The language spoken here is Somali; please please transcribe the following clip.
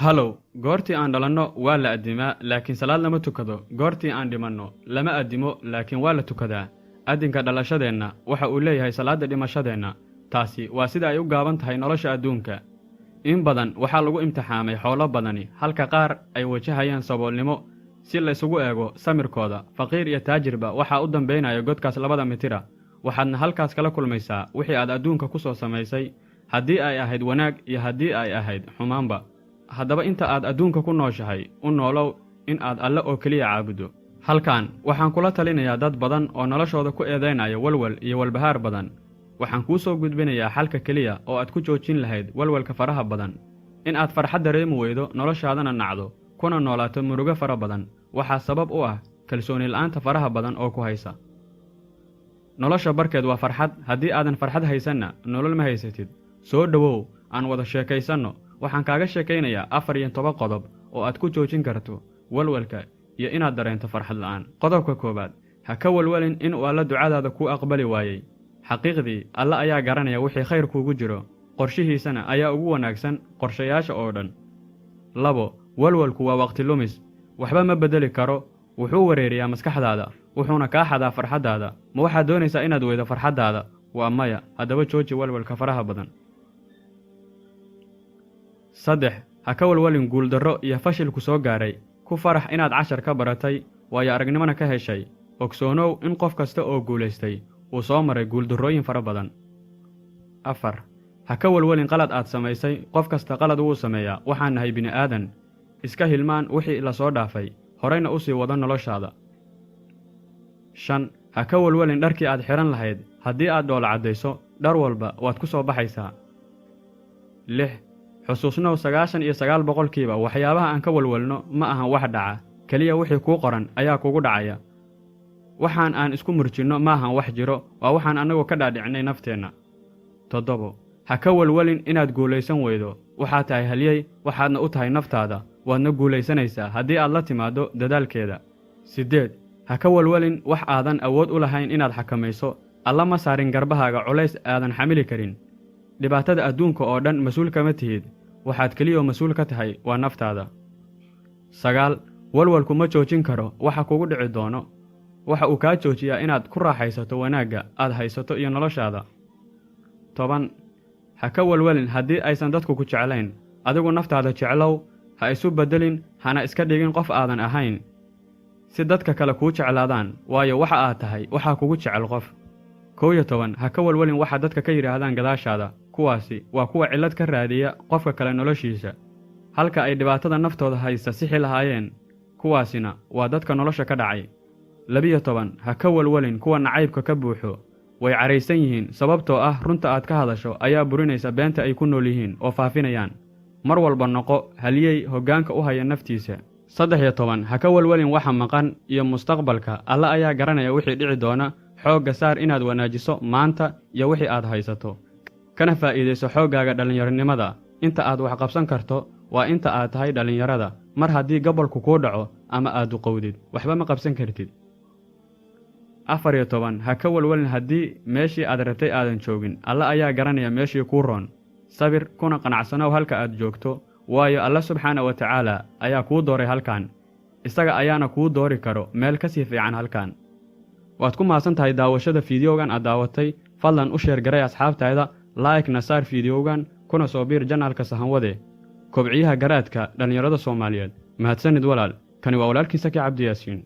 Halow, goortii aan dhalanno waa la addimaa, laakiin salaad lama tukado. Goortii aan dhimanno lama addimo, laakiin waa la tukadaa. Addinka dhalashadeenna waxa uu leeyahay salaadda dhimashadeenna. Taasi waa sida ay u gaaban tahay nolosha adduunka. In badan waxaa lagu imtixaamay xoolo badani, halka qaar ay wajahayaan saboolnimo, si laysugu eego samirkooda. Faqiir iyo taajirba waxaa u dambaynaya godkaas 2da mitira. Waxaadna halkaas kala kulmaysaa wixii aad adduunka ku soo samaysay, haddii ay ahayd wanaag iyo haddii ay ahayd xumaanba. Haddaba inta aad adduunka ku nooshahay, u noolow in aad Alle oo keliya caabuddo. Halkan waxaan kula talinayaa dad badan oo noloshooda ku eedaynaya walwal iyo walbahaar badan. Waxaan kuu soo gudbinayaa xalka keliya oo aad ku joojin lahayd walwalka faraha badan. In aad farxad dareemi weydo, noloshaadana nacdo, kuna noolaato murugo fara badan, waxaa sabab u ah kalsooni la'aanta faraha badan oo ku haysa. Nolosha barkeed waa farxad. Haddii aadan farxad haysanna, nolol ma haysatid. Soo dhowow, aan wada sheekaysanno. Waxaan kaaga sheekaynayaa 14 qodob oo aad ku joojin karto walwalka iyo inaad dareento farxad la'aan. Qodobka koowaad: ha ka walwalin inuu Alla ducadaada kuu aqbali waayey. Xaqiiqdii, Alle ayaa garanaya wixii khayr kuugu jiro, qorshihiisana ayaa ugu wanaagsan qorshayaasha oo dhan. 2, walwalku waa waqti lumis. Waxba ma beddeli karo. Wuxuu wareeriyaa maskaxdaada, wuxuuna kaa xadaa farxaddaada. Ma waxaad doonaysaa inaad weydo farxaddaada? Waa maya. Haddaba jooji walwalka faraha badan. 3, ha ka walwalin guuldarro iyo fashilku soo gaaray. Ku farax inaad cashar ka baratay, waayo aragnimona ka heshay. Ogsoonow in qof kasta oo guulaystay uu soo maray guuldarrooyin fara badan. 4, ha ka walwalin qalad aad samaysay. Qof kasta qalad wuu sameeyaa, waxaan nahay bini'aadan. Iska hilmaan wixii la soo dhaafay, horayna u sii wado noloshaada. 5, ha ka walwalin dharkii aad xidhan lahayd. Haddii aad dhoola caddayso, dhar walba waad ku soo baxaysaa. 6, xusuusnow, 99% waxyaabaha aan ka walwalno ma ahan wax dhaca. Keliya wixii kuu qoran ayaa kugu dhacaya. Waxaan aan isku murjinno ma ahan wax jiro, waa waxaan annagu ka dhaadhicinay nafteenna. 7, ha ka walwalin inaad guulaysan weydo. Waxaad tahay halyey, waxaadna u tahay naftaada, waadna guulaysanaysaa haddii aad la timaaddo dadaalkeeda. 8, ha ka walwalin wax aadan awood u lahayn inaad xakamayso. Alla ma saarin garbahaaga culays aadan xamili karin. Dhibaatada adduunka oo dhan mas-uul kama tihid. Waxaad keliyoo mas-uul ka tahay waa naftaada. 9, walwalku ma joojin karo waxa kugu dhici doono. Waxa uu kaa joojiyaa inaad ku raaxaysato wanaagga aad haysato iyo noloshaada. 10, ha ka walwalin haddii aysan dadku ku jeclayn. Adigu naftaada jeclow. Ha isu beddelin, hana iska dhigin qof aadan ahayn si dadka kale kuu jeclaadaan, waayo waxa aad tahay waxaa kugu jecel qof. 11, ha ka walwalin waxa dadka ka yidhaahdaan gadaashaada. Kuwaasi waa kuwa cillad ka raadiya qofka kale noloshiisa, halka ay dhibaatada naftooda haysta sixi lahaayeen. Kuwaasina waa dadka nolosha ka dhacay. 12, ha ka walwalin kuwa nacaybka ka buuxo. Way caraysan yihiin sababtoo ah runta aad ka hadasho ayaa burinaysa beenta ay ku nool yihiin oo faafinayaan. Mar walba noqo haliyey hoggaanka u haya naftiisa. 13, ha ka walwalin waxa maqan iyo mustaqbalka. Alla ayaa garanaya wixii dhici doona. Xoogga saar inaad wanaajiso maanta iyo wixii aad haysato, kana faa'iidayso xooggaaga dhallinyaronimada. Inta aad wax qabsan karto waa inta aad tahay dhallinyarada. Mar haddii gobolku kuu dhaco ama aad duqowdid, waxba ma qabsan kartid. 14, ha ka walwalin haddii meeshii aad rabtay aadan joogin. Alla ayaa garanaya meeshii kuu roon. Sabir kuna qanacsanow halka aad joogto, waayo Alla subxaana wa tacaala ayaa kuu dooray halkan, isaga ayaana kuu doori karo meel ka sii fiican halkan. Waad ku mahadsan tahay daawashada fiidiyogan aad daawatay. Fadlan u share garay asxaabtaada, like-na saar fiidiyowgan, kuna soo biir channel-ka Sahanwade, kobciyaha garaadka dhallinyarada Soomaaliyeed. Mahadsanid walaal. Kani waa walaalkiin Saki Cabdi Yaasiin.